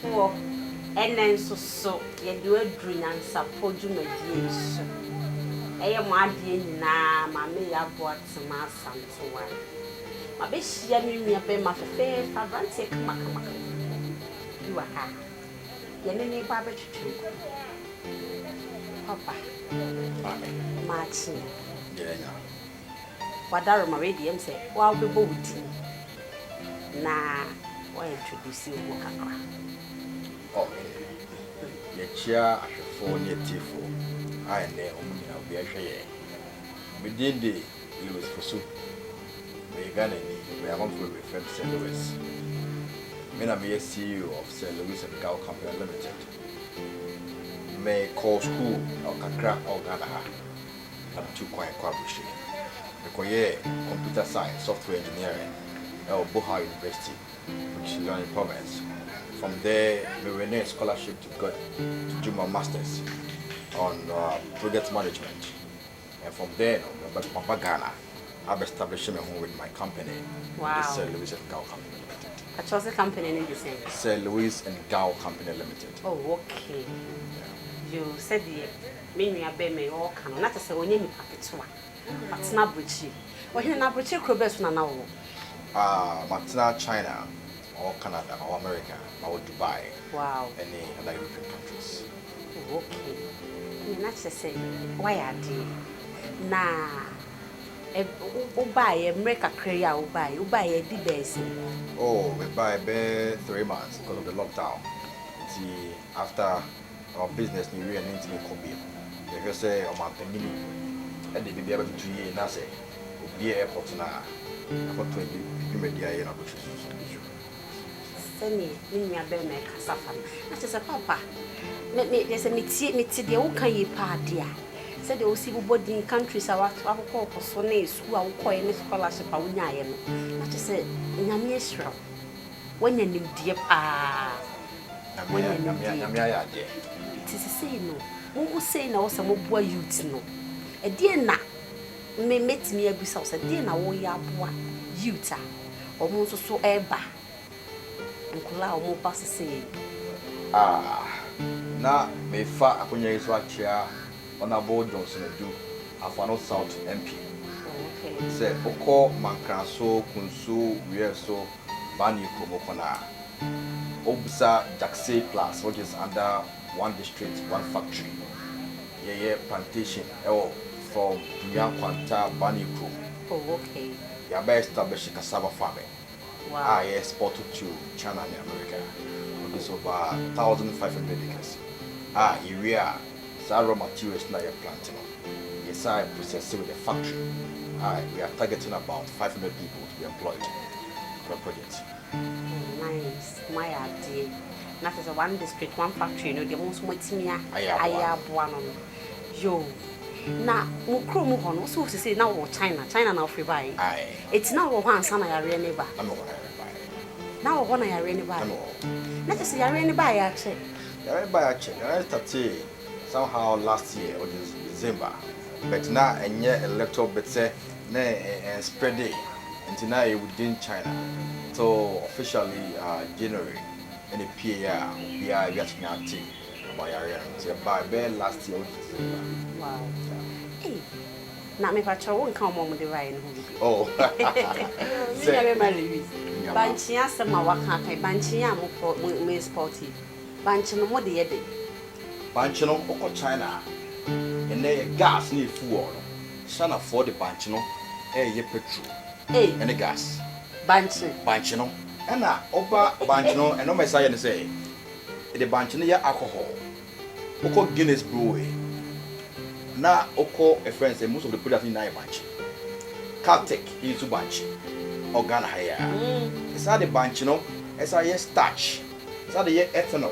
Ahwɛfoɔ, ɛnnɛ nso so yɛde wo aduru nyansapɔ dwumadie yi so. Ɛyɛ mo adeɛ nyinaa Maame Yaa Boatema Asantewa. Mabɛhyia me nua bɛrima fɛfɛɛfɛ, aberanteɛ kamakamakama bi wɔ ha. Yɛne no reba abɛtwetwe nkɔmmɔ. Papa, Maame. Maakye. Deɛ anya. Wadaroma, wei deɛ ɛm sɛ woa wobɛbɔ wo din na wa introduce wo ho kakra. Okay. Yɛkyia ahwɛfoɔ ne atiefoɔ a ɛnnɛ wɔn nyinaa obi ahwɛ yɛn. Me din de Louis Fosu. Meyɛ Ghanani, meyɛ amanfoɔ bebree frɛ me Sir Louis. Me na meyɛ CEO of Sir Louis and Gao Company Limited. Mekɔɔ school ɛwɔ kakra ɛwɔ Ghana ha na metu kwan kɔ aburokyire. Mekɔyɛɛ computer science, software engineering ɛwɔ Bohai University, which is Liaoning Province. From there, me win a scholarship to go to do my masters on project management. And from there, no, maba Ghana. I've established my home with my company, the Sir Louis and Gao Company Limited. Akyerɛ sɛ company no de sɛn? Sir Louis and Gao Company Limited. Oh, okay. Yo, sɛdeɛ me nua bɛrima yi ɔreka no, na kyerɛ sɛ ɔnyɛ nipa ketewa. Watena aburokyire. Ɔhene na aburokyire kuro bɛɛ so na na wɔwɔ? Matena China, or Canada, or America, or Dubai, and other European countries. Oh, okay. Ne na kyerɛ sɛ woayɛ adeɛ. Na wobaeɛ mmerɛ kakra yi a wobaeɛ di bɛɛ sɛ? Oh, we buy about 3 months because of the lockdown. See, after our business ni wie ne ntumi kɔ bio. Yɛhwɛ sɛ ɔmampanyini ɛde biribi abɛtutu yie na sɛ obi airport no a akɔtɔ dwumadi ayɛ no abɛtwi so so. Sɛneɛ me nua bɛrima ɛkasa fa no, na kyerɛ sɛ papa, me kyerɛ sɛ metie, mete deɛ woka yie paa deɛ a, sɛdeɛ wosi bobɔ din countries a wakokɔ kɔ so ne sukuu a wokɔɛ ne scholarship a wonyaeɛ no, na kyerɛ sɛ Nyame ahyira wo, woanya nimdeɛ paa. Woanya nimdeɛ. Nyame ayɛ adeɛ. Nti sesei no, mo sei na wɔ sɛ moboa youth no, ɛdeɛ na me mɛtumi abisa wo sɛ deɛ na woyɛ aboa youth a ɔmo nso so ɛreba, nkɔlaa a ɔmo ba sesei? Ah, na mefa akonnwa yi so akyea Honorable Johnson Adu, Afano South MP. Sɛ wokɔ Mankraso, Kunsu, Wieso, Bani kurom kɔ no a, wobisa Jackse Plus, which is under One District One Factory. Yɛyɛ plantation ɛwɔ from Dua Kwanta Bani kurom. Yɛabɛ establish cassava farming a yɛ export to China ne America, which is over 1500 acres. A yɛwie a, saa raw materials na yɛ plant no, yɛsa process with the factory a we are targeting about 500 people to be employed on the project. Oh, nice. Moayɛ adeɛ. Na kyerɛ sɛ One District One Factory no deɛ, mo nso moatumi Ayɛ aboa. Ayɛ aboa no. Yo, na mo kurom hɔ no, wo sɛ wo sesei na wɔ China, China na wofiri baeɛ? Aye. Ɛti na wɔ hɔ ansa na yareɛ ne ba? Na mewɔ na yɛrɛ baeɛ. Na wɔ hɔ na yareɛ ne Na baeɛ? mewɔ hɔ. Na kyerɛ sɛ yareɛ ne baeɛ akyɛ? Yɛrɛ baeɛ akyɛ. Yɛrɛ started somehow last year, which is December, but na ɛnyɛ a little bit sɛ na ɛ spread it nti na ɛyɛ within China. So officially January ɛna pie a obiara ebi atumi ate about yareɛ no, nti ɛbaa ɛbɛyɛ last year, which is December. Wow. Hey, na mepakyerɛ wo, nka ɔma ɔmode baeɛ no ho bi? Oh. Me nua bɛma Lewis, Nyama. bankye asɛm a waka aka yi, bankye a mopɔ mo export yi, bankye no mode yɛ de? Bankye no, wokɔ China a, ɛnɛ yɛ gas ne fuel no, Chinafoɔ de bankye no ɛyɛ petrol Ei! ɛne gas. Bankye? Bankye no, ɛna ɔba bankye no, ɛno ma ɛsa yɛ ne sɛ ɛde bankye no yɛ alcohol. Wokɔ Guinness Brewery na wokɔ ɛfrɛ sɛ most of the products nyinaa yɛ bankye. Caltech yi nso bankye ɔ Ghana ha yi a, ɛsa de bankye no ɛsa yɛ starch, ɛsa de yɛ ethanol.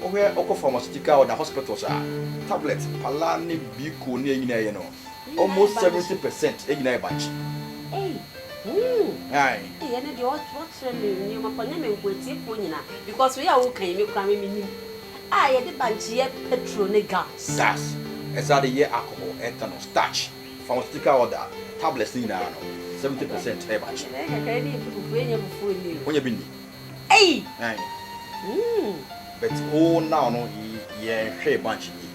Wohwɛ, wokɔ pharmaceutical ɔda hospitals a, tablet pala ne biko ne ɛnyinaa yɛ no, almost 70% ɛnyinaa yɛ bankye. Ei! Aye. Ei, ɛne deɛ wɔkyerɛ me nneɛma pa, nyɛ me nko, atiefoɔ nyinaa, because wei a woka yi, me kora me menim a yɛde bankye yɛ petrol ne gas. Gas, ɛsa de yɛ alcohol, ethanol, starch, pharmaceutical order tablets ne nyinaa no, 70% ɛyɛ bankye. Ɛyɛ kakra ne yɛfi fufuo, ɛnyɛ fufuo ni o. Wonyɛ bi ni. Ei! Aye. But oh, now no, yɛnhwɛ bankye yie.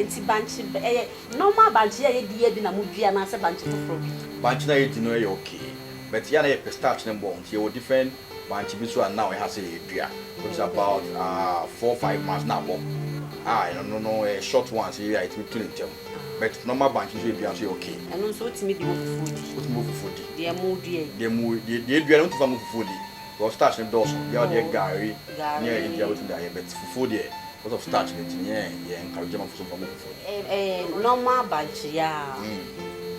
Nti bankye ɛyɛ normal bankye a yɛdi yɛ bi na modua anaasɛ bankye foforɔ bi? Bankye na yɛdi no yɛ okay, but yɛn na yɛpɛ starch ne mbɔ, nti yɛwɔ different bankye bi so a now ɛha sɛ yɛdua, which is about 4, 5 months na abɔ a. Ɛno no ɛyɛ short ones yɛ a yɛtumi tu ne ntɛm, but normal bankye nso yɛdua nso yɛ okay. Ɛno nso wotumi de wɔ fufuo di? Wotumi wɔ fufuo di. Deɛ mo dua yi? Deɛ mu deɛ dua no, wotumi fa mu fufuo di because starch ne dɔɔso. Deɛ ɔdeɛ gari gari. Ne yɛ dua wotumi de ayɛ, but fufuo deɛ, because of starch ne ti, yɛn encourage ma fufuo fa mu fufuo di. Ɛ ɛ normal bankye ya.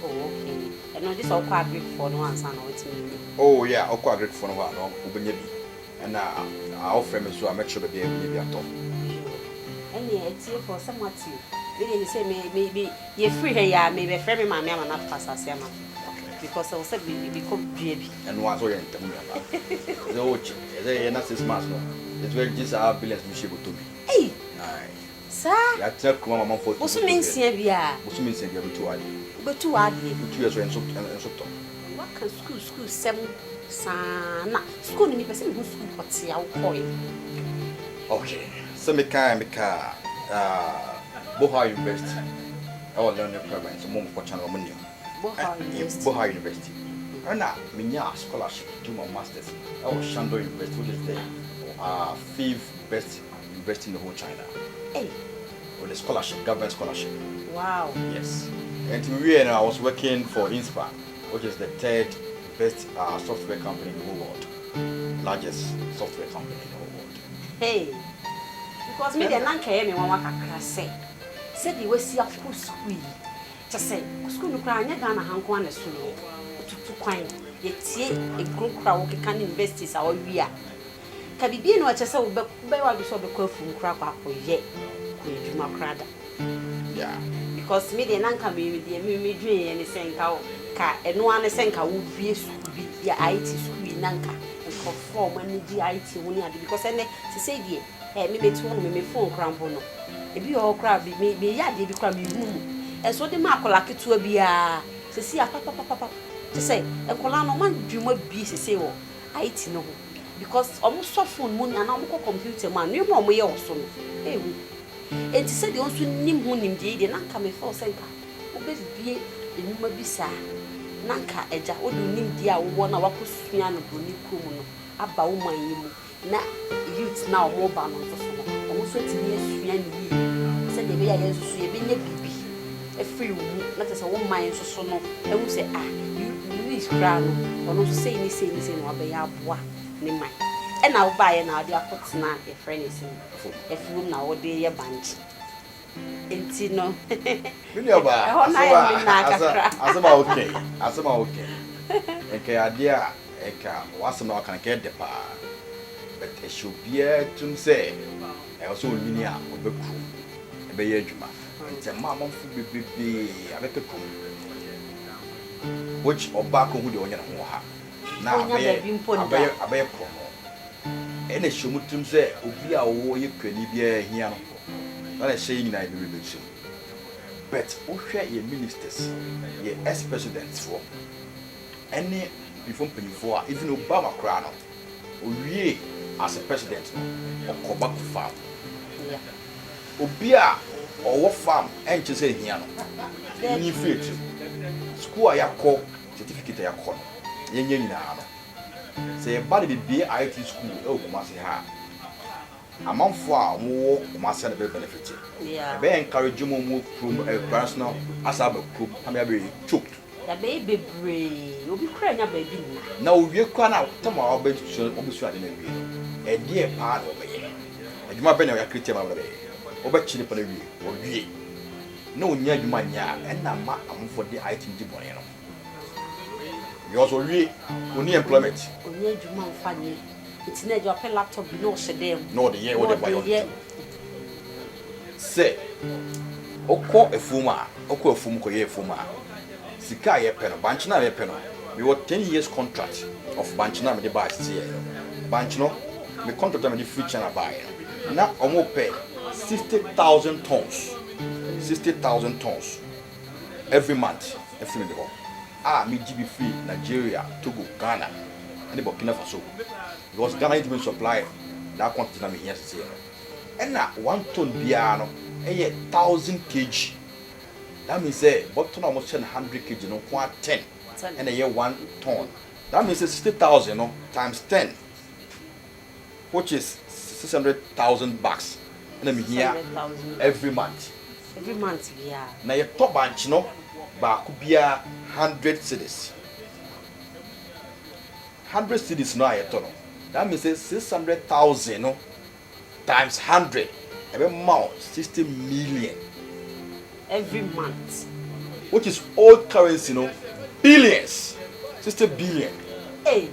Oh, okay, ɛno gye sɛ wokɔ agricfoɔ no ansa na wotumi nya? Oh yeah, ɔkɔ agricfoɔ no hɔ a na wobɛnya bi, ɛna a wofrɛ me so a, mɛkyerɛ baabi a wobɛnya bi atɔ. Ɛne atiefoɔ sɛ moate o, medeɛ ne sɛ me yɛfiri ha yi a, mebɛfrɛ me maame ama no afa asase ama me because ɛwɔ sɛ bikɔ dua bi. Ɛno a sɛ ɔyɛ ntɛm nuaba ɛsɛ wokye ɛsɛ yɛ na 6 months no yɛtumi gye saa billions no hyɛ bɔtɔ bi. Ei! Aye. Saa? Yɛatena kurom ama amanfoɔ. Bosome 6 biaa? Bosome 6 bia bɛtu adeɛ. Wobɛtu w'adeɛ. Wotu yɛ so, ɛnso tɔ. Waka sukuu sɛm saa na sukuu no, mepɛ sɛ mehu sukuu pɔte a wokɔɛ. Okay, sɛ meka Bohai University ɛwɔ Learning Province mo mkɔ channel mo nim. Bohai University. Bohai University, ɛna menya scholarship to do my masters ɛwɔ Shandong University, which is the fifth best university in the whole China. Hey. With a scholarship, government scholarship. Yes, and to me, I was working for Inspire, which is the third best software company in the whole world, largest software company in the whole world. Hey, because me deɛ, na nka ɛyɛ me nwanwa kakra sɛ sɛdeɛ wasi akɔ sukuu yi, kyɛ sɛ sukuu no koraa nyɛ Ghana ha nko a na so no, wotutu kwan yɛtie nkuro kora a wokeka ne universities a wɔawie a, ka biribi na ɔkyɛ sɛ wobɛyɛ w'adwe sɛ wobɛkɔ afuom koraa kɔ akɔyɛ kɔ adwuma koraa da. Because me deɛ, na nka me deɛ me medweneɛ ne sɛ nka ka ɛno ara ne sɛ nka wobie sukuu bi yɛ IT sukuu yi na nka nkurɔfoɔ a ɔmo ani gye IT ho ne ade, because ɛnɛ sesei deɛ me meti hɔ no, me phone koraa mpo no, ebi wɔ hɔ koraa bi me meyɛ adeɛ bi koraa mehunu mu, ɛnso wode ma akwadaa ketewa biara sesei a papapapapa, kyɛ sɛ nkwadaa no ɔmo adwene mu abie sesei wɔ IT no ho, because ɔmo sɔ phone mu ne anaa ɔmo kɔ computer mu a, nneɛma a ɔmo yɛ wɔ so no ehu. Enti sɛdeɛ ɔnso nim ho nimdeɛ yi deɛ, na nka mefɛw sɛ nka wobɛbie nnwuma bi saa na nka agya wode wo nimdeɛ a wowɔ no a wakɔsua no buroni kurom no aba wo man yi mu, na youth na ɔmo ba no nso so no, ɔmo nso atumi asua ne yie sɛdeɛ ɛbɛyɛ a yɛn nso so yɛbɛnya biribi afiri wo mu, na kyerɛ sɛ wo man nso so no ɛhu sɛ, ah, Louis koraa no, ɔno nso sei ne sei ne sei na wabɛyɛ aboa ne man, ɛna wobaeɛ na wode akɔtena yɛfrɛ ne sɛ afuom na wode yɛ bankye nti no. Me nua baa, ɛhɔ na yɛ me naa kakra. Asɛm a woka yi, asɛm a woka yi, nka yɛ adeɛ a nka w'asɛm na waka no nka yɛ dɛ paa, but ɛhyɛ obiara tirim sɛ ɛwɔ sɛ onyini a ɔbɛ kurom ɛbɛyɛ adwuma, nti ɛma amanfo bebrebee abɛpɛ kurom, which ɔbaa kɔ hu deɛ ɔnyɛ ne ho wɔ ha na Ɔnya abɛyɛ baabi mpo nda. Abɛyɛ korɔ no, ɛna ɛhyɛ mu tirim sɛ obi a ɔwɔ yɛ kuani biara hia no na ɛhyɛ yɛn nyinaa bebrebe tirim. But wohwɛ yɛ ministers, yɛ ex presidents foɔ ɛne mpanyinfoɔ mpanyinfoɔ a, even Obama koraa no, owie as a president no, ɔkɔ back to farm. Obi a ɔwɔ farm ɛnkyɛ sɛ ehia no nyi firi akyiri. School a yɛakɔ, certificate a yɛakɔ no, yɛnyɛ nyinaa no, sɛ yɛba de bebie IT school ɛwɔ Kumase ha a, amanfoɔ a wɔwɔ Kumase na bɛ benefit. Ɛbɛyɛ encourage mu mu kurom ɛkura so no asa aba kurom ama yɛabɛyɛ choked. Yɛabɛyɛ bebree, obi kora nya baabi nna. Na owie koraa na tam a wɔbɛsua ade no awie no, ɛdeɛ paa na wɔbɛyɛ? Adwuma bɛn na yɛakreti ama no bɛyɛ? Wɔbɛkye nipa no awie, wɔwie na onya adwuma nyɛ a, ɛna ma amanfoɔ de IT di bɔne no, because owie, oni employment. Ɔnya adwuma mfa nyɛ, nti na agya ɔpɛ laptop bi na ɔhyɛ dan mu. Na ɔde yɛ na ɔde ba yɛ. Ɔde yɛ. Ɔde sɛ wokɔ afuom a, wokɔ afuom kɔyɛ afuom a, sika a yɛpɛ no, bankye no a yɛpɛ no, mewɔ 10 years contract of bankye no a mede baa sisi yɛ no. Bankye no, me contract a mede firi China baeɛ no, na ɔmo pɛ 60,000 tons, 60,000 tons every month ɛfiri me hɔ a megye bi firi Nigeria, Togo, Ghana ɛne Burkina Faso, because Ghana ntumi supply. That quantity na mehia sesei no. Ɛna 1 ton biara no ɛyɛ 1,000 kg. That means sɛ bɔtɔ no a wɔhyɛ no 100 kg no nko a 10 ɛna ɛyɛ 1 ton. That means sɛ 60,000 no times 10, which is 600,000 bags, ɛna mehia 600,000 every month. Every month biara. Na yɛtɔ bankye no baako biara 100 cedis. 100 cedis no a yɛtɔ no, that means say 600,000 no times 100 ɛbɛma wo 60 million. Every month. Which is old currency no, billions, 60 billion. Hey,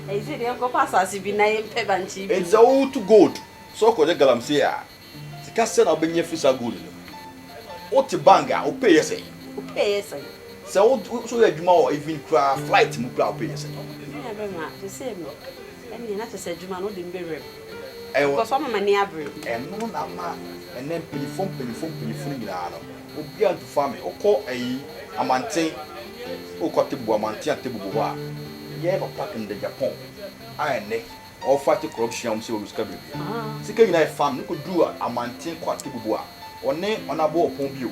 ɛyi sɛ deɛ nkɔpa asase bi na yɛmpɛ bankye bi. Nti sɛ wotu gold sɛ ɔkɔgye galamsey a, sika sɛ na wobɛnya firi saa gold no. Wote bank a, wopɛ yɛ sɛ wopɛ yɛ sɛn? Sɛ wo so yɛ adwuma wɔ even koraa flight mu koraa, wopɛ yɛ sɛ ne bɛma te sɛ no ɛneɛ na kyɛ sɛ adwuma no wode mbɛwura mu ɛwɔ because ɔma m'ani abere. Ɛno na ama ɛnɛ mpanyinfoɔ no nyinaa no, obiara nto fa me. Wokɔ ɛyi amanten, wokɔ Atebubu, amanten Atebubu hɔ a, yɛ papa Kennedy Agyapong a ɛnɛ ɔfight corruption a wɔn sɛ wɔn sika bebree, sika nyinaa yɛ farm ne kɔduru amanten kɔ Atebubu a, ɔne ɔnabɔ ɔpɔn bio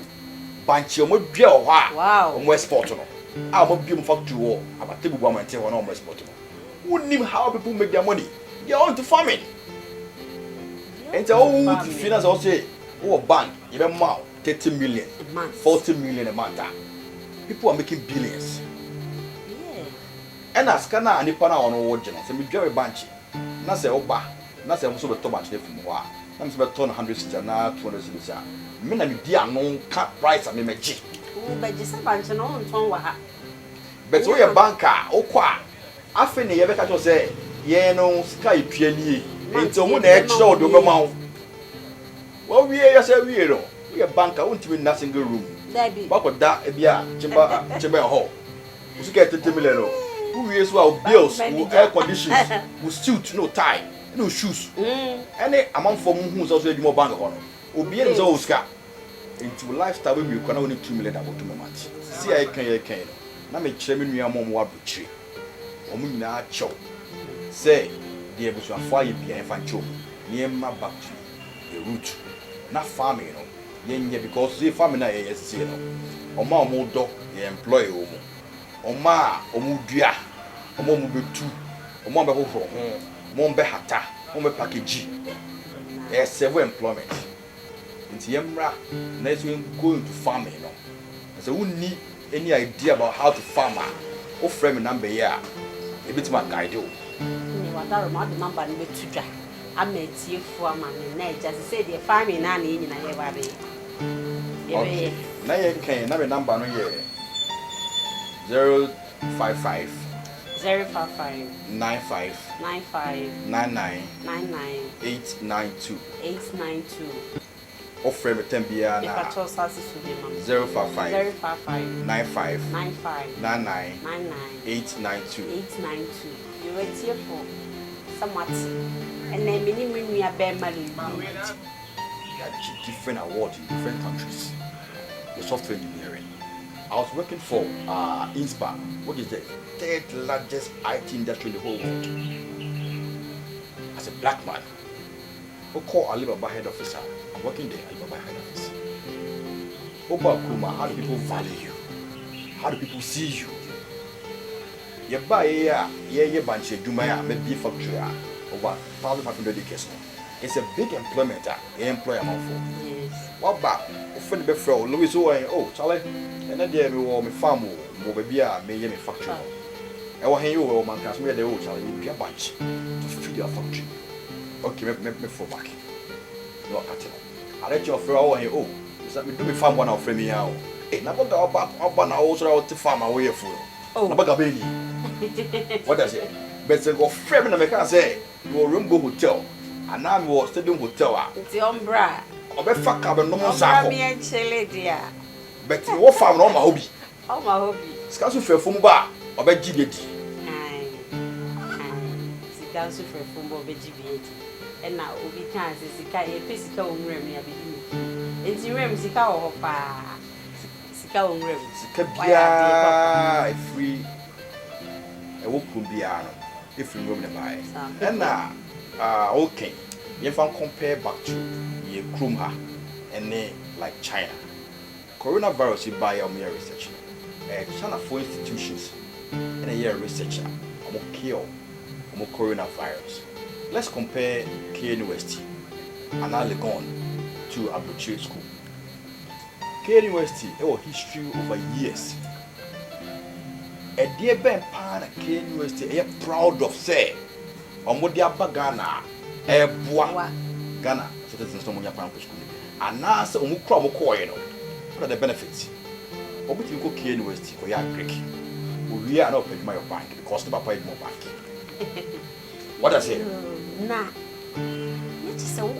bankye a wɔn adua wɔ hɔ a wɔn export no a, wɔn abue mu factory wɔ Atebubu amanten hɔ na wɔn export no. Wonim how people make their money? They are into farming. Nti a wowo ti fi na sɛ wɔsɛ wowɔ bank, yɛbɛma wo 30 million, a month, 40 million a month a, people are making billions. Ɛna sika no a nipa no a ɔno wɔgye no, sɛ medua me bankye na sɛ woba na sɛ nso bɛtɔ bankye no afiri mu hɔ a, na mesɛ bɛtɔ no 100 cedis anaa 200 cedis a, me na medi ano ka price a memɛgye. Wobɛgye sɛ bankye no wontɔn wɔ ha. But woyɛ bank a, wokɔ a, afei ne yɛbɛka kyerɛ wo sɛ yɛn no sika a yɛtua nie, nti ɔmo na ɛkyerɛ wo de wobɛma wo. Wawie yɛ sɛ wie no, woyɛ bank a, wontumi nna single room. Dabi. Wakɔda ebi a chamber hɔ, wo sika yɛ 30 million o, wowie so a, wo bills, wo air conditions, wo suit ne wo tie ne wo shoes ɛne amanfoɔ mu hu sɛ wo so adwuma wɔ bank hɔ no, obiara nim sɛ wo sika. Nti wo lifestyle bɛwie kora na wo ne 2 million abɔto mu mate si a yɛkan no, na mekyerɛ me nua ma ɔmo wɔ aburokyire, ɔmo nyinaa kyɛw sɛ deɛ abusuafoɔ ayɛ bia, yɛmfa nkyɛw mu nneɛma back to the root na farming no yɛnyɛ, because sɛ farming no a yɛyɛ sisi no, ɔmo a ɔmo dɔ yɛ employ wɔ mu, ɔmo a ɔmo dua, ɔmo a ɔmo bɛtu, ɔmo a bɛhohoro ho, ɔmo a bɛhata, ɔmo bɛ package, ɛyɛ civil employment. Nti yɛmmra na yɛsɛ yɛn go into farming no. Na sɛ wonni any idea about how to farm a, wofrɛ me number yi a, ebitumi aguide wo. Ne wadaro ma wode number no bɛto dwa ama atiefoɔ ama me na agya sɛ sɛ deɛ farming naa na yɛ nyinaa yɛba bɛyɛ yɛbɛyɛ. Okay, na yɛkɛn na me number no yɛ 055 055 95 95 99 99 892. 892. Wofrɛ me tɛm biara na Mepakyɛw sase so bi ma me. 055 055 95 95 99 99 892. 892. Yɛwɔ atiefoɔ sɛ moate, ɛnɛ me ne me nua bɛrima Lewi. Yɛagye different awards in different countries. The software engineering. I was working for INSPA, which is the third largest IT industry in the whole world. As a black man, we call Alibaba head officer. I'm working there, Alibaba head office. Oba Kuma, how do people value you? How do people see you? Yɛba yɛ a yɛyɛ bankye adwuma a mɛbie factory a over 1,500 acres no, it's a big employment a yɛ employ amanfoɔ. Waba wofɛ no bɛfrɛ wo Louis, wɔ yɛn, "Oh Charlie, ɛnɛ deɛ mewɔ me farm o, mewɔ baabi a meyɛ me factory no ɛwɔ he o, ɛwɔ Mankra so." Meyɛ dɛ, "Oh Charlie, yɛdua bankye to feed our factory." "Okay, me me me fo back." Na wakate no ade kyɛ ɔfrɛ wo, "Wɔ he o?" Sɛ medu me farm hɔ na ɔfrɛ me ya o, eh, na bɔga ɔba ɔba na ɔwɔ soro a ɔte farm a woyɛ fu no. Na bɔga bɛyɛ ni wɔda sɛ bɛsɛ ɔfrɛ me na mɛka sɛ mewɔ Rainbow Hotel anaa mewɔ Stadium Hotel a, Nti ɔmbra. Ɔbɛfa ka bɛnom nsa ɔmbra akɔ. Meɛnkyele deɛ a. But mewɔ farm na ɔma hɔ bi. Ɔma hɔ bi. Sika nso firi fam ba a, ɔbɛgye bi adi. Ae, ae. Sika nso firi fam ba, ɔbɛgye bi adi. Ɛna obi kaa sɛ sika yɛpɛ sika wɔ nwura mu, yɛabɛdi ne fie. Nti nwura mu sika wɔ hɔ paa, sika wɔ nwura mu. Sika Wayɛ adeɛ papa. biara ɛfiri ɛwɔ kurom biara no. Ɛfiri nwuram na ɛbaeɛ. Ɛna ah, okay, yɛmfa compare back to yɛ kurom ha ɛne like China. Coronavirus yi baeɛ a wɔyɛ research no, ɛyɛ Chinafoɔ institutions ɛna ɛyɛ research a wɔn cure wɔn coronavirus. Let's compare KNUST anaa Legon to aburokyire school. KNUST ɛwɔ history over years. Ɛdeɛ bɛn paa na KNUST ɛyɛ proud of sɛ wɔn de aba Ghana a ɛɛboa Ghana citizens na wɔn nya kwan kɔ school no bi, anaasɛ wɔn kura wɔn kɔɔɛ no, what are the benefits? Wɔbɛtumi kɔ KNUST kɔyɛ agric, owie a na ɔpɛ adwuma yɛ bank because ne papa yɛ adwuma wɔ bank. What I say? Na ne kyɛ sɛ wo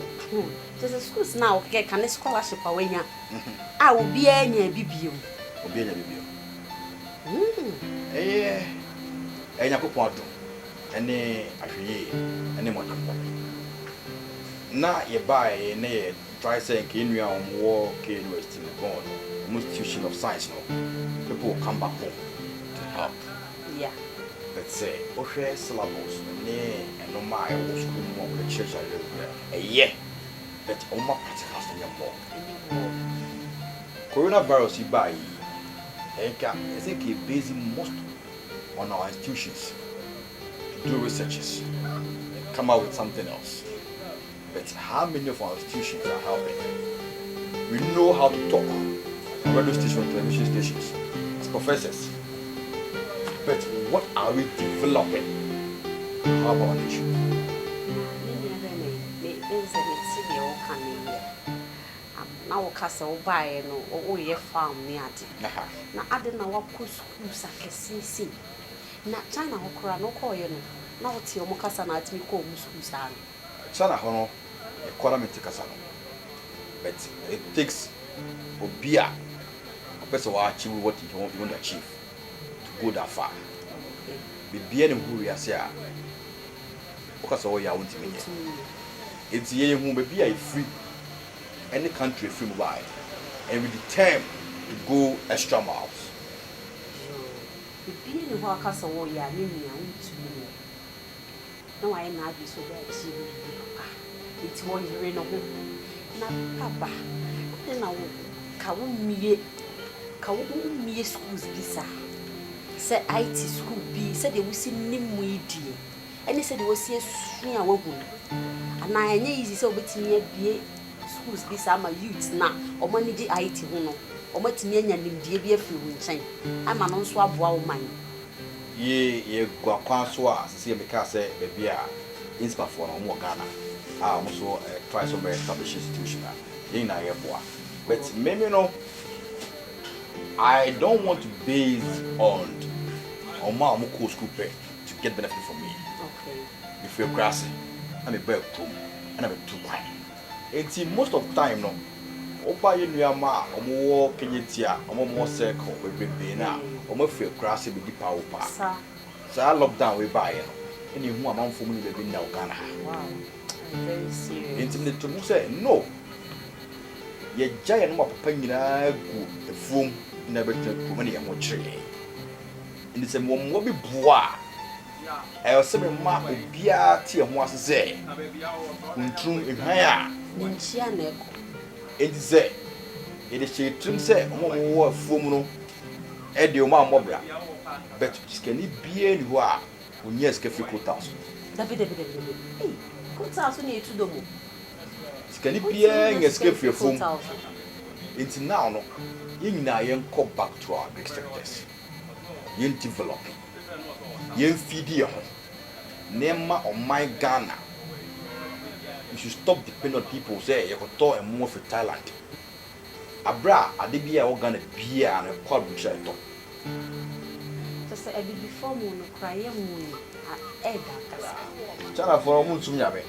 kyɛ sɛ schools na wokekɛ ka ne scholarship a wanya a obiara nya bi bio. Obi anya bi bio. Ɛyɛ Nyankopɔn adom ɛne ahwɛyie ɛne mmɔdemmɔ na yɛbaeɛ ne yɛ try sɛ nka yɛn nua a wɔwɔ KNUST Legon no, wɔn institution of science no, people will come back home to help. But sɛ wohwɛ syllabus ne ɛnoma a ɛwɔ school mu a wɔde kyerɛkyerɛ adeɛ, ɛyɛ, but wɔma practicals no nyɛ more. Ɛnyɛ wɔ. Coronavirus yi baa yi, ɛnka ɛsɛ nka yɛ base most on our institutions to do researches and come out with something else. But how many of our institutions are helping? We know how to talk on radio stations, television stations, as professors. But what are we developing? How about our nation? Me nua bɛn me me sɛ mete deɛ woka no yi a, na woka sɛ wobaeɛ no, woyɛ farm ne ade. Na ade na wakɔ schools akɛseɛ sei na China hɔ koraa na wokɔɔyɛ no na wote ɔmo kasa na atumi kɔ ɔmo school saa no? China hɔ no, ɛkɔ na mente kasa no. But it takes obi a ɔpɛ sɛ wɔachieve what you want to achieve to go that far. Biribiara ne ho wiase a woka sɛ wɔyɛ a wontumi nyɛ. Ntumi nyɛ. Nti yɛyɛ hu baabi a ɛfiri ɛne country ɛfiri mu baeɛ and we determine to go extra miles. Yoo. Biribiara ne hɔ a aka sɛ wɔyɛ a, me nua, wontumi nyɛ na wayɛ n'adwene sɛ ɔbɛ achieve biribi papa, nti wɔyere ne ho na papa ade na wo ka wo mmie ka wo mmie schools bi saa sɛ IT school bi, sɛdeɛ wosi nim mu yi die ɛne sɛdeɛ wosi asua a woahu no, anaa ɛnyɛ easy sɛ wobɛtumi abie schools bi saa ma youth na ɔmo ani gye IT ho no, ɔmo atumi anya nimdeɛ bi afiri wo nkyɛn ama no nso aboa wo man? Ye yɛgu akwan so a sisi yɛ meka sɛ baabi a inspafoɔ no ɔmo wɔ Ghana a ɔmo so try sɛ ɔmo establish institution a yɛn nyinaa yɛboa. But meme no, I don't want to base on ɔmo a ɔmo kɔɔ school pɛ to get benefit from me. Mefiri akuraase na meba kurom ɛna metu kwan, nti most of time no, woba yɛ nnuama a ɔmo wɔ Kejetia, ɔmo wɔ Circle bebrebe na ɔmo afiri akuraase bɛdi paa wo paa. Saa lockdown wei baeɛ no, ɛna ehu amanfoɔ mu ne baabi nna wɔ Ghana ha. Wow, very serious. Nti mede to mu sɛ no, yɛgya yɛn no papa nyinaa gu afuom na ɛbɛtena kurom ne yɛn ho kyerɛ yɛn. Nti sɛ mewɔ mmoa bi boa a, ɛwɔ sɛ mema obiara te yɛn ho ase sɛ kuntun ehwan a Ne nkyia na ɛkɔ. Nti sɛ yɛde hyɛ tirim sɛ ɔmo a wɔwɔ afuom no ɛde ɔmo ammɔ bra, but sikani biara ni hɔ a onyaa sika firi coal so. Dabi, dabi, dabi, dabi. Ei, coal so ne etu dɔ mu. Sikani biara nya sika firi afuom. Nti now no, yɛn nyinaa yɛnkɔ back to our agric sectors, yɛn develop, yɛn feed yɛn ho nneɛma ɔman Ghana. You should stop depending on people sɛ yɛkɔtɔ ɛmo firi Thailand abere a ade bi a ɛwɔ Ghana biara no ɛkɔ aburukyire a ɛtɔ. Kyɛ sɛ abibifoɔ mu no kora yɛ mu no ɛɛda kasa. Chinafoɔ no, ɔmo nsum Nyame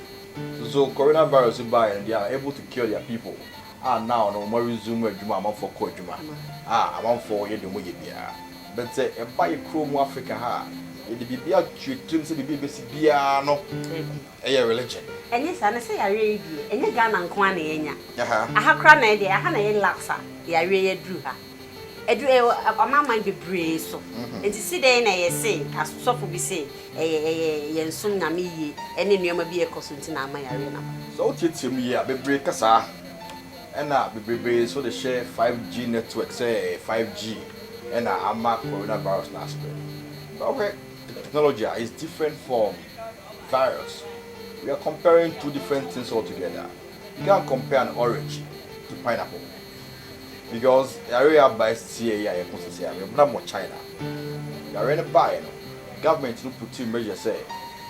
so coronavirus baa yɛn, they are able to kill their people a now no ɔmo resume adwuma, amanfoɔ kɔ adwuma a amanfoɔ yɛ deɛ ɔmo yɛ biara. But sɛ ɛba yɛ kurom mu Africa ha a, yɛde biribi ato tirim sɛ biribi bɛsi biara no Dabi. ɛyɛ religion. Ɛnyɛ saa na sɛ yareɛ yi deɛ, ɛnyɛ Ghana nko a na yɛnya. Aha. Aha koraa na yɛ deɛ, aha na yɛ last a yareɛ yi aduru ha. Ɛdu ɛwɔ amanaman bebree so. Nti si dɛn na yɛse asɔfo bi se ɛyɛ ɛyɛ yɛn som Nyame yie ɛne nneɛma bi a ɛkɔ so nti na ama yareɛ no aba? Sɛ wotiatia mu yie a, bebree ka saa. Ɛna bebrebe nso de hyɛ 5G network sɛ ɛyɛ 5G ɛna ama coronavirus no aspread. But wohwɛ technology a, it's different from virus. We are comparing two different things altogether. You can't compare an orange to pineapple. Because yare aba sie yi a yɛko sisi a, yɛbena mɔ China. Yare no baeɛ no, government no put in measure sɛ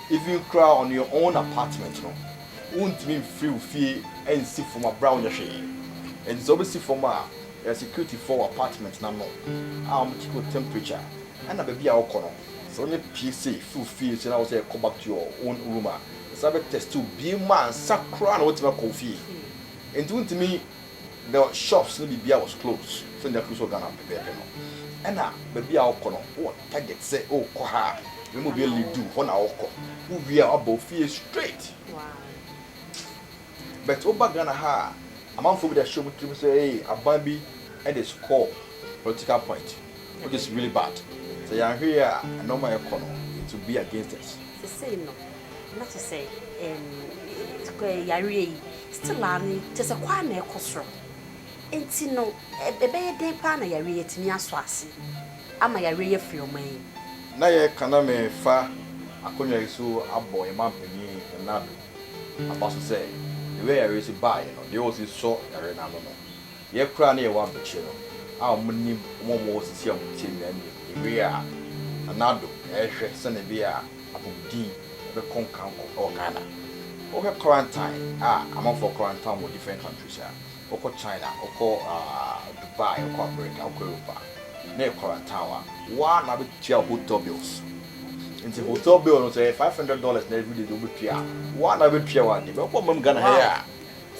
even koraa on your own apartment no, wontumi mfiri wo fie nsi fam abra wonyɛ hwee. Nti sɛ wobɛsi fam a, yɛ security for wɔ apartment n'ano a wɔn check wo temperature. Ɛna baabi a wokɔ no, sɛ wonyɛ pie sei firi wo fie so na wo sɛ kɔ back to your own room a, sɛ bɛ test wo bie mu ansa koraa na wotumi akɔ wo fie. Nti wontumi, the shops no biribiara was closed sɛnea close wɔ Ghana pɛpɛɛpɛ no. Ɛna baabi a wokɔ no, wowɔ target sɛ wokɔ ha a, mɛma obi lead wo hɔ na wokɔ. Wowie a, woaba wo fie straight. But woba Ghana ha a, amanfoɔ bi de ahyɛ wɔn tirim sɛ ee, aban bi de score political point, which is really bad. Sɛ yɛanhwɛ yie a, nneɛma a ɛkɔ no, it will be against us. Sesei no, na kyerɛ sɛ yareɛ yi still a no kyerɛ sɛ kɔ a na ɛkɔ soro. Nti no, ɛbɛyɛ dɛn paa na yareɛ yi atumi asɔ ase ama yareɛ yi afiri ɔman yi mu? Na yɛka na mefa akonnwa yi so abɔ yɛn mampanyin Nana Addo aba so sɛ the way yareɛ yi si baeɛ no, deɛ ɔsi sɔ yareɛ no ano no, yɛ koraa ne yɛwɔ abɛkyire no a wɔn nim, wɔn a wɔwɔ sisi a wɔn tie nyinaa nim the way a Nana Addo ɛrehwɛ sɛnea ɛbɛyɛ a apɔmuden ɛbɛkɔ nkankɔ ɛwɔ Ghana. Wohwɛ quarantine a amanfoɔ quarantine wɔ different countries a, wokɔ China, wokɔ Dubai, wokɔ America, wokɔ Europe a, na yɛ quarantine a, waa na abɛtua hotel bills. Nti hotel bill no sɛ $500 na every day de wobɛtua a, waa na abɛtua wɔ ade. Bɛkɔ mam Ghana ha yi a,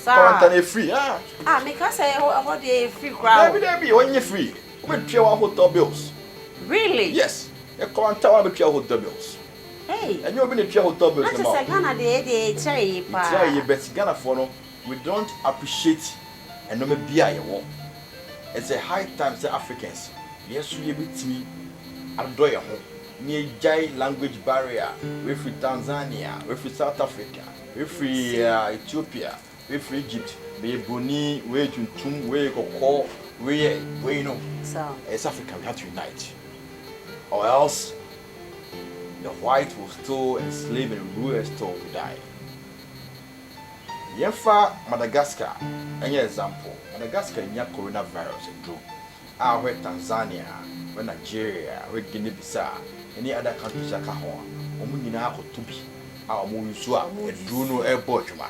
quarantine yɛ free. Ah. Ah, meka sɛ ɛhɔ deɛ yɛ free koraa o. Dabi dabi, ɔnyɛ free. Wobɛtua wa hotel bills. Really? Yes. Yɛ quarantine wa bɛtua hotel bills. Hey. Ɛnyɛ obi na tua hotel bills Na no ma kyerɛ wo. sɛ Ghana deɛ yɛ deɛ yɛkyerɛ yie paa. Yɛkyerɛ yie, but Ghanafoɔ no, we don't appreciate nneɛma bi a yɛwɔ. It's a high time sɛ Africans yɛn nso yɛbɛtumi adodɔ yɛn ho na yɛgyae language barrier. Wei firi Tanzania, wei firi South Africa, wei firi Ethiopia, wei firi Egypt, meyɛ broni, wei yɛ tuntum, wei yɛ kɔkɔɔ, wei yɛ wei no. Ɛyɛ sɛ Africa, we have to unite or else the white will still enslave and rule us till we die. Yɛmfa Madagascar nyɛ example. Madagascar nya coronavirus aduro a, wohwɛ Tanzania, wohwɛ Nigeria, wohwɛ Guinea Bissau ne other countries aka ho a, wɔn nyinaa akɔtɔ bi a wɔn use a aduro no ɛrebɔ adwuma.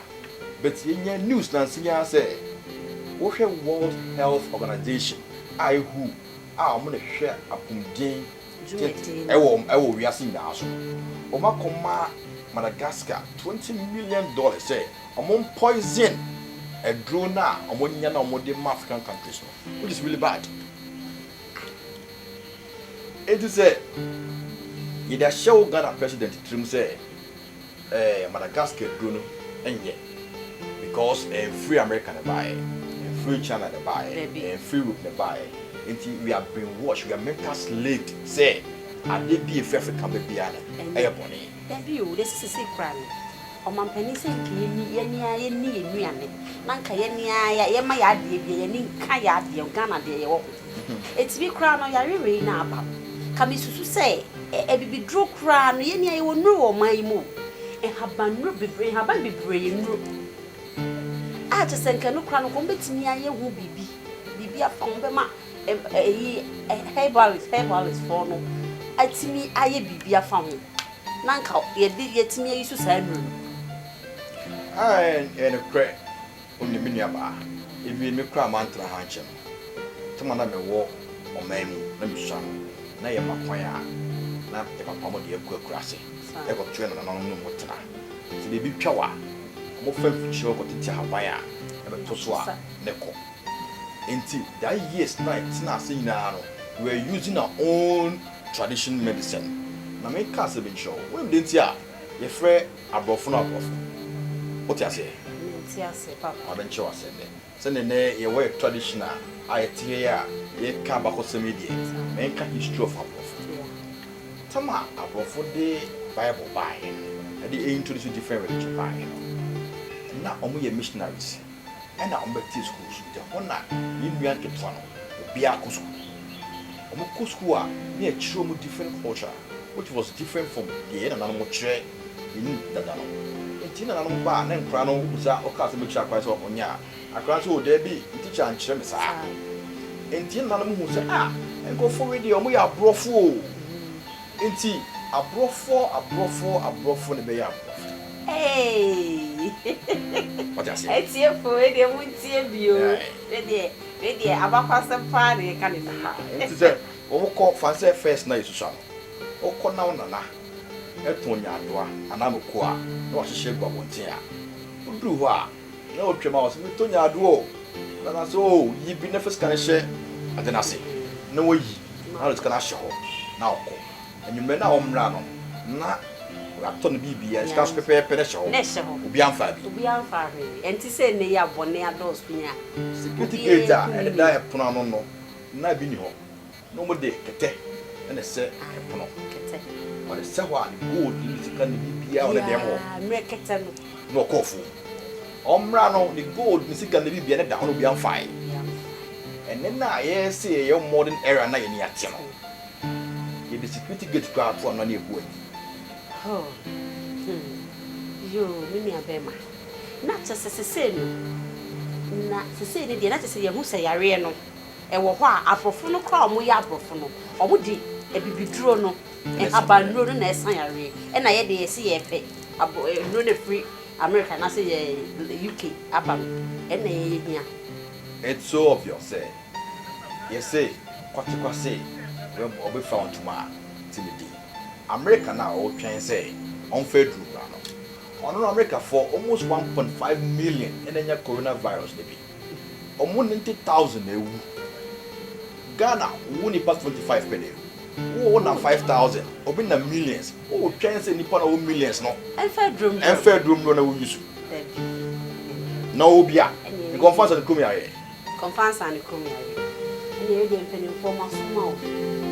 But yɛnya news nansa yi ara sɛ wohwɛ World Health Organization a ɛhu a wɔn na hwehwɛ apɔmuden dwumadie no. Ɛwɔ wiase nyinaa so no, wɔn akɔma Madagascar $20 million sɛ wɔn poison aduro no a wɔn nya na wɔn de ma African countries no, which is really bad. Eti sɛ yɛde ahyɛ wo Ghana president tirim sɛ Madagascar aduro no nyɛ because ɛnfiri America na baayɛ, ɛnfiri China na baayɛ, ɛnfiri Europe na baayɛ, nti we are brainwashed, we are mental slaved sɛ ade bi efiri Africa ba biara no ɛyɛ bɔne. Dabi o, de sisi kora no, ɔmampanin sɛ nka yɛni yɛni a yɛni yɛn nnuane na nka yɛni a yɛma yɛ adeɛ bi, yɛni nka yɛ adeɛ Ghana deɛ yɛwɔ ho. Etimi koraa no, yare wei na aba no, ka mi susu sɛ abibiduro koraa no, yɛni a yɛwɔ nnuro wɔ ɔman yi mu o. Nhabannuro bebree, nhaban bebree yɛ nnuro a kyerɛ sɛ nka no koraa no nka wɔbɛtumi ayɛ ho biribi afa ho bɛma ɛyi herbalist foɔ no atumi ayɛ biribi afa ho na nka yɛde yɛtumi ayi so saa nnuro no. Ɛyɛ nokorɛ, onim me nuabaa. Ewie me koraa mantena ha nkyɛ no, tama na mewɔ ɔman mu na mesua no, na yɛma kwan a na yɛ papa mo de akɔ akuraase ɛkɔto yɛ nananom no mu tena. Sɛ biribi twa wo a, wɔfa mfikyire hɔ kɔtete ahaban a ɛbɛto so a ne kɔ. Nti that years na yɛtena ase nyinaa no, we were using our own tradition medicine. Na meka asɛm bi nkyerɛ wo, wonim deɛ nti a yɛfrɛ aborɔfo no aborɔfo? Wote aseɛ? Mente aseɛ papa. Ma menkyerɛ wo aseɛ nnɛ. Sɛdeɛ nnɛ yɛwɔ yɛ tradition a a yɛte ha yi a yɛreka abakɔsɛm yi deɛ, menka history of aborɔfo. Tam a aborɔfo de Bible baeɛ no, ɛde introduce different religion baeɛ no, na wɔyɛ missionaries ɛna wɔbɛtee sukuu so. Nti ɛhɔ na yɛn nua nketewa no, obiara kɔ sukuu. Wɔkɔ sukuu a, na yɛkyerɛ wɔn different culture which was different from deɛ yɛn nananom kyerɛ yɛn dada no. Nti yɛn nananom ba a, na nkwadaa no wobusa, woka asɛm bi kyerɛ akwadaa sɛ ɔnyɛ a, akwadaa no sɛ, oh daabi, me teacher ankyerɛ me saa. Nti yɛn nananom hu sɛ, ah, nkurɔfoɔ wei deɛ wɔyɛ aborɔfo o. Nti aborɔfoɔ, aborɔfoɔ, aborɔfoɔ na ɛbɛyɛ aborɔfo. Hey! Wate aseɛ? Atiefo, wei deɛ montie bio. Wei deɛ, wei deɛ abakwasɛm paa na yɛka ne no. Nti sɛ wɔkɔ fa sɛ first na yɛsusua no, wokɔ na wo nana ɛtɔn nyaadoa anaa mako a na wahyehyɛ agu abɔnten a, woduru hɔ a na wotwam a wɔsɛ metɔ nyaadoa o. Nana sɛ o yi bi na fa sika no hyɛ ade no ase na wayi na ɔde sika no ahyɛ hɔ na ɔkɔ. Anwummerɛ no a ɔmmra no na watɔ no biribiara, sika nso pɛpɛɛpɛ na ɛhyɛ hɔ. Na ɛhyɛ hɔ. Obiara mfaa bi. Obiara mfaa hwee. Ɛnte sɛ nnɛ yi a bɔne adɔɔso yi a. Security gate a ɛdeda ɛpono ano no, na ebi nni hɔ. Na wɔde kɛtɛ na ɛsɛ ɛpono. Kɛtɛ. Wɔde sɛ hɔ a, ne gold ne sika ne biribiara wɔ ne dɛm hɔ. Mmerɛ kɛtɛ no. Na ɔkɔɔ fo. Ɔmmra no, ne gold ne sika ne biribiara ne da hɔ na obiara mfae. Ɛnnɛ no a yɛsɛ yɛyɛ modern era na yɛni ate no, yɛde security gate koraa to ano na yɛbu ani. Oh, Yoo, me nua bɛrima. Na kyerɛ sɛ sesei no, na sesei no deɛ na kyerɛ sɛ yɛhu sɛ yareɛ no ɛwɔ hɔ a, aborɔfo no koraa a wɔyɛ aborɔfo no, wɔde abibiduro no, nhabannuro no na ɛsa yareɛ. Ɛna yɛde yɛse yɛpɛ abo nnuro no afiri America anaasɛ yɛ UK aba no, ɛna yɛyɛ hia. It's so obvious sɛ yɛse kwatekwase ɔbɛfira wo ntoma a ti ne din. America no a ɔretwɛn sɛ ɔmfa aduru mmra no, ɔno no Americafoɔ almost 1.5 million ɛna anya coronavirus no bi. Ɔmo 90,000 na ewu. Ghana wo nipa 25 pɛ na ewu. Wo nam 5,000, obi nam millions. Wo twɛn sɛ nipa na wo millions no ɛmfa aduro mmra. Ɛmfa aduro mmra na wo use. Dabi. Na obi a nkɔmfa nsa ne kurom yareɛ. Kɔmfa nsa ne kurom yareɛ. Ɛne ɛyɛ deɛ mpanimfoɔ mo aso ma o.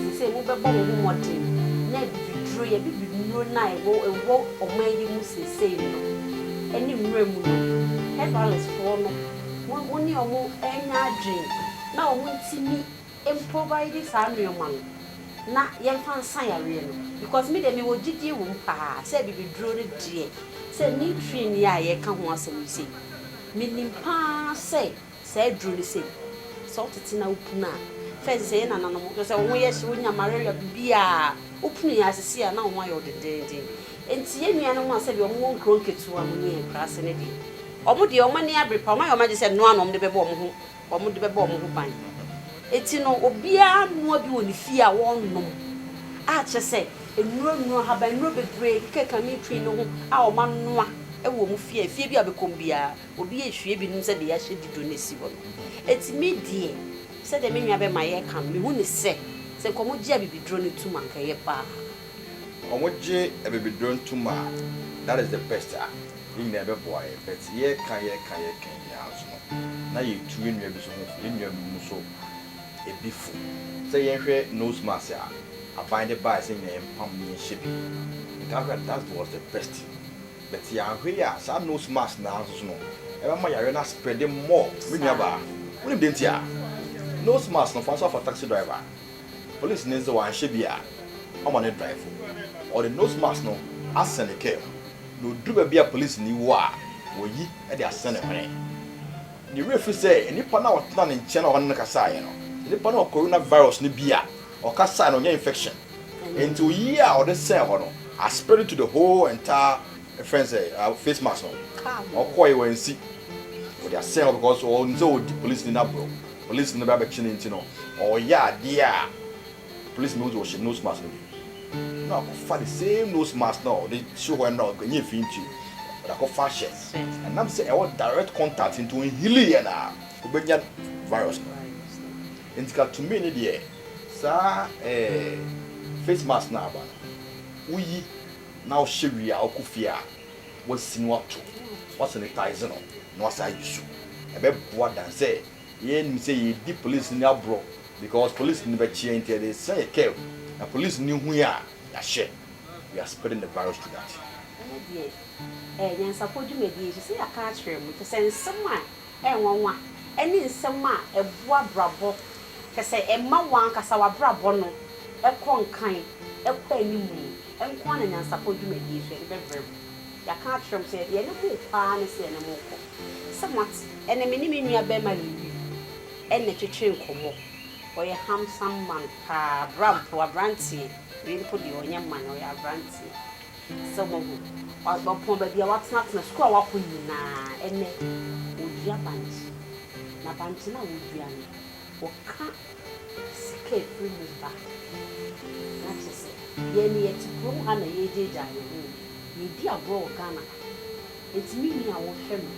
Sesei mobɛbɔ mo ho mmɔden na abibiduro, yɛ bibiduro no a ɛwɔ ɔman yi mu seesei no ɛne mmerɛ mu no, herbalistfoɔ no, mo ne ɔmo anya adwene na ɔmo ntumi mprovide saa nneɛma no na yɛmfa nsa yareɛ no, because me deɛ mewɔ gyidie wɔ mu paa sɛ abibiduro no deɛ, sɛ nutrient yi a yɛka ho asɛm yi sei, menim paa sɛ saa aduro no sei, sɛ wotete na wopunu a, first sɛ yɛ nananom kyerɛ sɛ wo ho yɛ hye, wonya malaria, biribiaa wopunu yɛ asese a, na wo ho ayɛ wo dendenden. Nti yɛn nuanom a sɛdeɛ ɔmo wɔ nkuro nketewa mu ne nkuraase no deɛ, ɔmo deɛ ɔmo ani abere pa, ɔmo ayɛ ɔmo agye sɛ noa na ɔmo de bɛbɔ ɔmo ho, ɔmo de bɛbɔ ɔmo ho ban. Eti no obiara noa bi wɔ ne fie a wɔnnom a, kyerɛ sɛ nnuro nnuro, ahaban nnuro bebree keka mitwi no ho a ɔmo anoa wɔ ɔmo fie a, fie bi a bɛkɔm biara obi ehwie bi nom sɛdeɛ yɛahyɛ dido no esi hɔ no. Eti mi deɛ, sɛdeɛ me nua bɛma yɛka no, mehu ne sɛ nkɔmɔ gye abibiduro no tum anka ɛyɛ paa. Ɔmo gye abibiduro ntom a, that is the best a yɛn nyinaa bɛboa yɛ. But yɛka yɛka yɛka nyinaa so no, na yɛtu yɛn nua bi so ho, yɛn nua bi mu so ebi fo sɛ yɛnhwɛ nose mask a aban de baa sɛ nyinaa yɛmpam ne yɛnhyɛ bi. Nka ahwɛ, that was the best, but yɛanhwɛ yi a, saa nose mask naa nso so no ɛbɛma yare no spread more. Me nua baa, wonim de nti a nose mask no fa nso afa taxi driver, police ne nso wanhyɛ bi a ɔma ne drive, ɔde nose mask no asɛn ne kaa mu na oduru baabi a police ni wɔ a, wɔyi de asɛn ne hwene. Ne werɛ fi sɛ nipa no a ɔtena ne nkyɛn a ɔne no kasaeɛ no, nipa no wɔ coronavirus no bi a ɔkasaeɛ no, ɔnyɛ infection. Nti oyi a ɔde sɛn hɔ no aspread to the whole entire friend sɛ face mask no. Ɔkɔɔ yɛ wɔnsi ɔde asɛn hɔ because ɔn sɛ ɔdi police ni n'aborɔ, police no bɛ abɛkye ne. Nti no ɔyɛ adeɛ a police no ɔhyɛ nose mask no bi na akɔfa the same nose mask na ɔde si hɔ na ɔnyɛ fi, nti ɔde akɔfa ahyɛ. Ɛnam sɛ ɛwɔ direct contact nti ɔnhili yɛ na ɔbɛnya virus no. Nti ka tumi ne deɛ saa face mask na aba no, woyi na wohyɛ wie a, wokɔ fie a. woasi no ato, woasanitize no na woasan ayi so. Ɛbɛboa dan sɛ yɛnim sɛ yɛdi police ni aborɔ because police ni bɛkye yɛn nti yɛde san yɛ curve na police ni hu yɛn a yɛahyɛ. We are spreading the virus through that. Ɛnɛ deɛ ɛɛ nyansapɔ dwumadie yi so sɛ yɛaka akyerɛ mo kyɛ sɛ nsɛm a ɛyɛ nwanwa ɛne nsɛm a ɛboa abrabɔ kyɛ sɛ ɛma wɔn ankasa w'abrabɔ no ɛkɔ nkan ɛkɔ anim nko ara na nyansapɔ dwumadie so yɛde bɛbrɛ mo. Yɛaka akyerɛ mo sɛ yɛne mo rekɔ ara ne sɛ yɛne mo rekɔ. Sɛ moate, ɛnɛ me ne me nua bɛrima Lewi ɛna ɛtwetwe nkɔmmɔ. Ɔyɛ handsome man paa, bra mpo, aberanteɛ. Wei mpo deɛ ɔnyɛ man, ɔyɛ aberanteɛ. Sɛ moahu, ɔpɔn baabi a watenatena, sukuu a wakɔ nyinaa, ɛnɛ ɔdua bankye. Na bankye no a ɔdua no, ɔka sika a ɛfiri mu ba. Na kyerɛ sɛ, yɛn no yɛte kurom ha na yɛregyaagyaa yɛn ho. Yɛredi agorɔ wɔ Ghana ha. Enti me nua a wohwɛ me,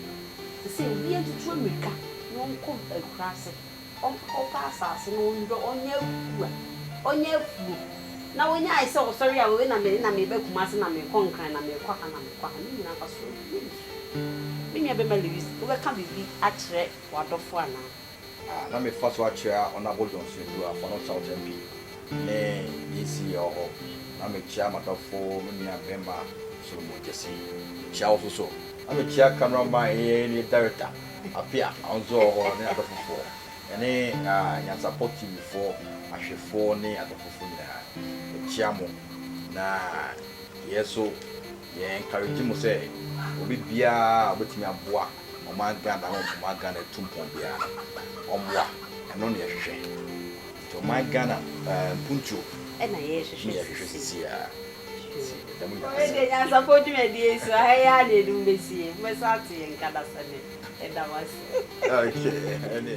te sɛ obiara ntutu ammirika na ɔnkɔ akuraase, ɔnkɔpɛ asase na ɔndɔ, ɔnyɛ akua, ɔnyɛ afuo. Na ɔnyae sɛ ɔsɔre a, wei na me na mereba Kumasi na merekɔ Nkran na merekɔ ha na merekɔ ha. Ne nyinaa mfasoɔ biara nni so. Me nua bɛma Lewis, wobɛka biribi akyerɛ w'adɔfo anaa? A na mefa so akyerɛ Honourable Johnson Adu a Fano South MP ne DC wɔ hɔ. Na mekyia m'adɔfo, me nua bɛma Solomon Gyasi, mekyia wo nso so. Na mekyia camera man yɛ ne director Apia ɔno nso wɔ hɔ ne adɔfofoɔ ɛne Nyansapɔ TV foɔ ahwɛfoɔ ne adɔfofoɔ nyinaa. Mekyia mo na yɛ so yɛ encourage mo sɛ obi biara a obetumi aboa ɔman Ghana ma ɔman Ghana atu mpɔn biara no, ɔmmoa. Ɛno na yɛhwehwɛ. Nti ɔman Ghana mpuntuo ɛna yɛhwehwɛ na yɛhwehwɛ sisi a. Nti yɛda mo nyinaa Wei deɛ ase. nyansapɔ dwumadie yi so ha yi ara na yɛde mo bɛsie. Mobɛsan ate yɛn nka da sɛ nnɛ. Yɛda mo ase. Okay, ɛne.